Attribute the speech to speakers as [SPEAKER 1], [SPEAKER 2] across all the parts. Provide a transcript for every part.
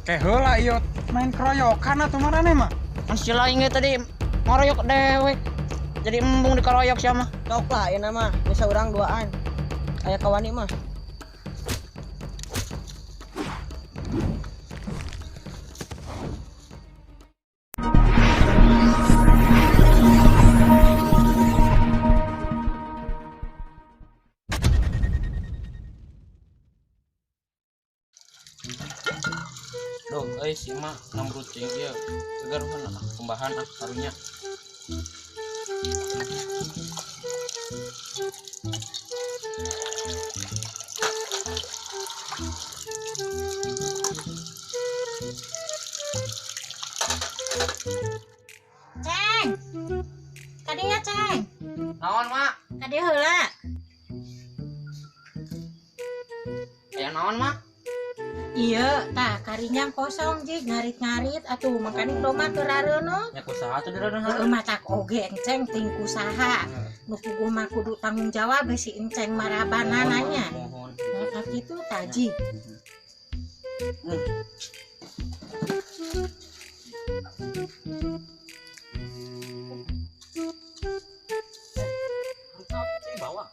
[SPEAKER 1] Ke heula ieu main keroyokan atuh marane mah.
[SPEAKER 2] Kan si lain ge tadi ngoroyok dewek. Jadi embung dikeroyok sia mah.
[SPEAKER 3] Sok lah ayeuna mah, bisa urang duaan. Aya kawani mah.
[SPEAKER 2] Duh, euy si mah ngambrut teuing ieu. Gegaruhan ah kumbahan ah karunya.
[SPEAKER 4] Ceng. Kadinya Ceng.
[SPEAKER 2] Naon, Mak?
[SPEAKER 4] Kadi heula.
[SPEAKER 2] Aya naon, Mak?
[SPEAKER 4] Iya, tah karinya kosong jig ngarit-ngarit atuh makani domba keur rareuneuh.
[SPEAKER 2] Nya kusaha tuh direuneuh?
[SPEAKER 4] Heueuh matak oge enceng ting kusaha. Nu puguh mah kudu tanggung jawab si enceng marabanananya.
[SPEAKER 2] Mohon.
[SPEAKER 4] Nah, kitu tah jig.
[SPEAKER 2] Bawa.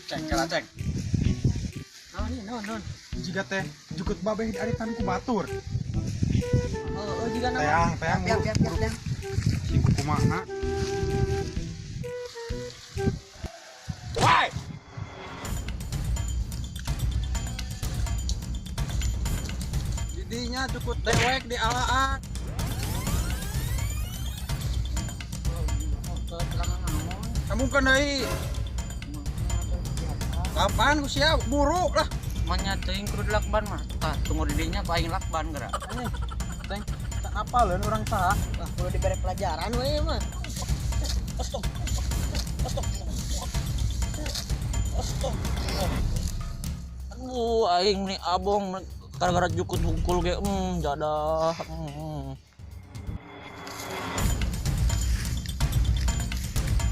[SPEAKER 1] Ceng, kala ceng.
[SPEAKER 3] Naon ieu naon naon.
[SPEAKER 1] Jiga teh jukut babeh diaritan ku batur.
[SPEAKER 3] Oh, jiga nama.
[SPEAKER 1] Teang, teang.
[SPEAKER 3] Tiap, tiap, tiap.
[SPEAKER 1] Si kumaha. Woi. Didinya jukut dewek di alaan. Kamu kan deui. Kapan ku siap buruk lah.
[SPEAKER 2] Manya teuing kudu dilakban mah. Tah tunggu didinya ku aing lakban geura.
[SPEAKER 1] Nih, teng tak apaleun urang saha.
[SPEAKER 3] Lah kudu dibere pelajaran we mah.
[SPEAKER 2] Astog. Astog. Astog. Aduh aing nih abong gara-gara jukut hungkul ge jadah.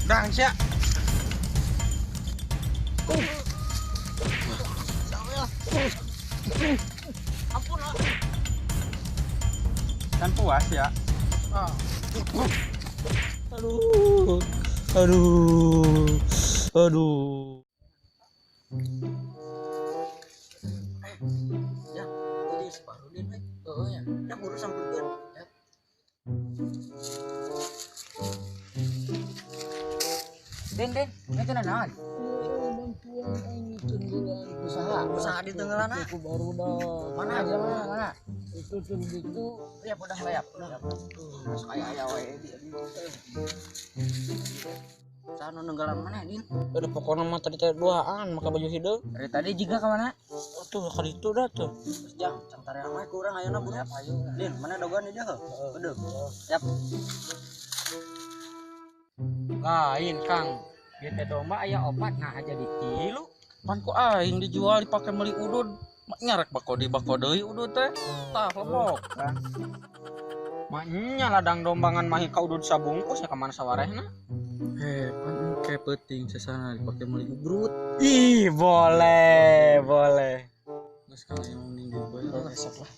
[SPEAKER 1] Dang sia.
[SPEAKER 2] Ampun lah.
[SPEAKER 1] Kan puas ya.
[SPEAKER 2] Aduh. Aduh. Aduh.
[SPEAKER 3] Ya, tadi si Parudin we. Heeh ya. Dah buru sampeurkeun. Ya.
[SPEAKER 2] Den, Den, itu naon?
[SPEAKER 3] Bantuan aing tenggelan usaha, usaha di tenggelan aku baru dah. Mana aja mana mana? Itu tuh gitu. Ya udah layap, udah. Masuk aya aya we di.
[SPEAKER 2] Usaha nu nenggelan mana, Din? Udah pokoknya mah tadi teh duaan make baju hideung.
[SPEAKER 3] Dari tadi juga ka mana?
[SPEAKER 2] Oh, tuh ka ditu dah tuh.
[SPEAKER 3] Terus jang, cang tareang mah kurang ayeuna buru. Din, mana dogan di dieu? Udah. Siap.
[SPEAKER 2] Lain, Kang. Ieu teh domba aya opat nah aja di tilu. Pan ku aing dijual dipake meuli udud. Mak nyarek bako di bako deui udud teh. Tah lepok.
[SPEAKER 1] Maknya ladang dombangan mahi ka udud sabungkus ya ka mana sawarehna?
[SPEAKER 2] Heh, pan engke peuting sesana dipake meuli ubrut.
[SPEAKER 1] Ih, boleh, boleh.
[SPEAKER 2] Geus kang aya mending di bae resep lah.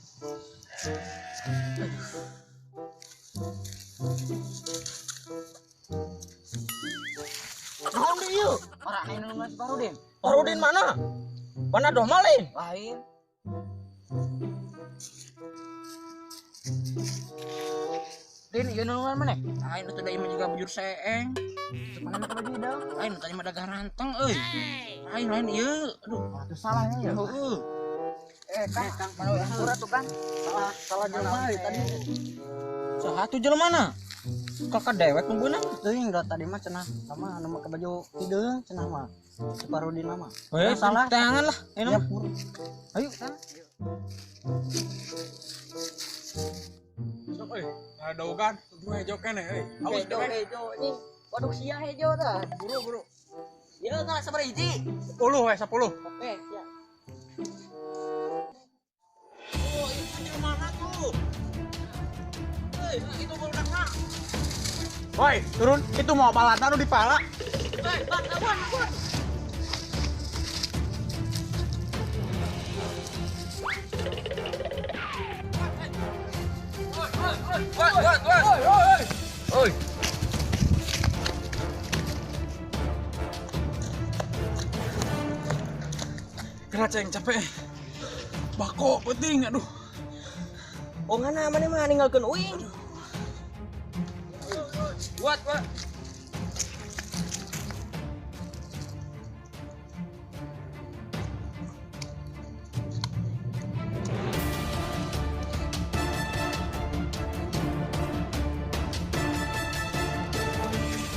[SPEAKER 3] Naon deui ieu? Marane nu ngeus Parudin.
[SPEAKER 2] Parudin mana? Mana doh malin?
[SPEAKER 3] Lain.
[SPEAKER 2] Din, ieu nu mana? Lain atuh da ieu mah juga bujur seeng.
[SPEAKER 3] Mana make baju hideung?
[SPEAKER 2] Lain tadi mah dagang ranteng euy. Lain lain ieu. Aduh,
[SPEAKER 3] Atuh salahnya ya.
[SPEAKER 2] heueuh.
[SPEAKER 3] Kang, mana hampura tuh Kang. Salah salah jelema euy tadi.
[SPEAKER 1] Saha tuh jelema na? Kakak dewek nunggunan.
[SPEAKER 3] Teuing da tadi mah cenah sama anu make baju hideung cenah mah. Si Parudin mah.
[SPEAKER 1] Eh,
[SPEAKER 3] salah.
[SPEAKER 1] Tangan lah.
[SPEAKER 3] Ya, pur.
[SPEAKER 1] Ayo.
[SPEAKER 2] Sok euy, daogan kudu hejo keneh euy. Awas
[SPEAKER 3] Hejo hejo anjing. Waduh sia hejo tah.
[SPEAKER 2] Buru buru.
[SPEAKER 3] Ieu ngalah sabaraha hiji?
[SPEAKER 2] 10 we 10.
[SPEAKER 3] Oke, siap.
[SPEAKER 2] Oh, itu jelema tuh. Euy, itu barudak mah. Woi, turun. Itu mau balatan nu dipala.
[SPEAKER 3] Hei, bang, awan, awan.
[SPEAKER 2] Woi, woi, woi. Woi, woi. Kena ceng capek. Bako penting aduh.
[SPEAKER 3] Oh ngana mana mah ninggalkeun uing.
[SPEAKER 2] Buat, Pak.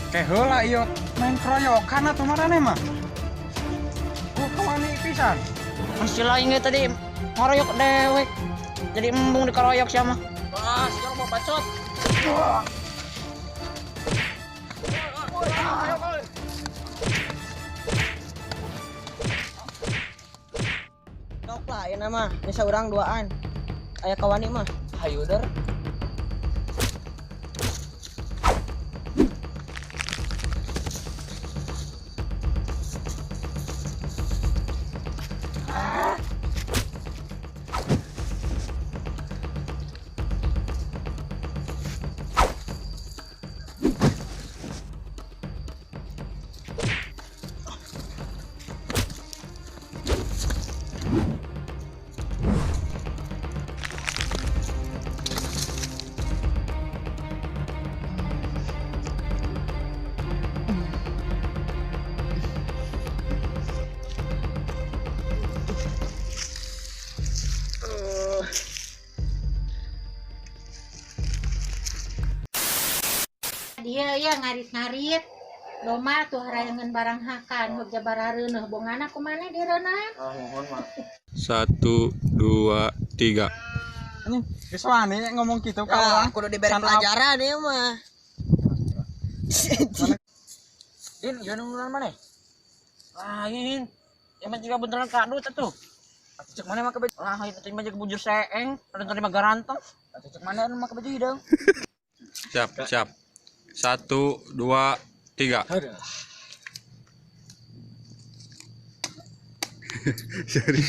[SPEAKER 2] Kayak heula ieu main keroyokan atuh marane mah. Oh, kemana pisan?
[SPEAKER 3] Masih lain ge tadi ngoroyok dewek. Jadi embung dikeroyok siapa?
[SPEAKER 2] Wah, siapa mau bacot?
[SPEAKER 3] Sok lah ayeuna mah, ini saurang duaan. Aya kawani mah.
[SPEAKER 2] Hayu der.
[SPEAKER 4] Dia ya ngarit-ngarit. Loma tuh harayangan barang hakan hog jabarareuneuh bongana kumana direunah.
[SPEAKER 1] Ah, mohon mah.
[SPEAKER 5] 1 2 3.
[SPEAKER 1] Anjing, geus wani ngomong kitu ka urang.
[SPEAKER 3] Kudu diberi pelajaran ieu mah.
[SPEAKER 2] Din, ieu nu maneh? Lain. Ya mah juga beneran kadut atuh. Cek mana make baju? Lah, itu mah jeung bujur seeng, ada tadi mah garanteng. Cek mana anu make baju hideung?
[SPEAKER 5] Siap, siap. 1 2 3.
[SPEAKER 2] Aduh.
[SPEAKER 5] Sorry.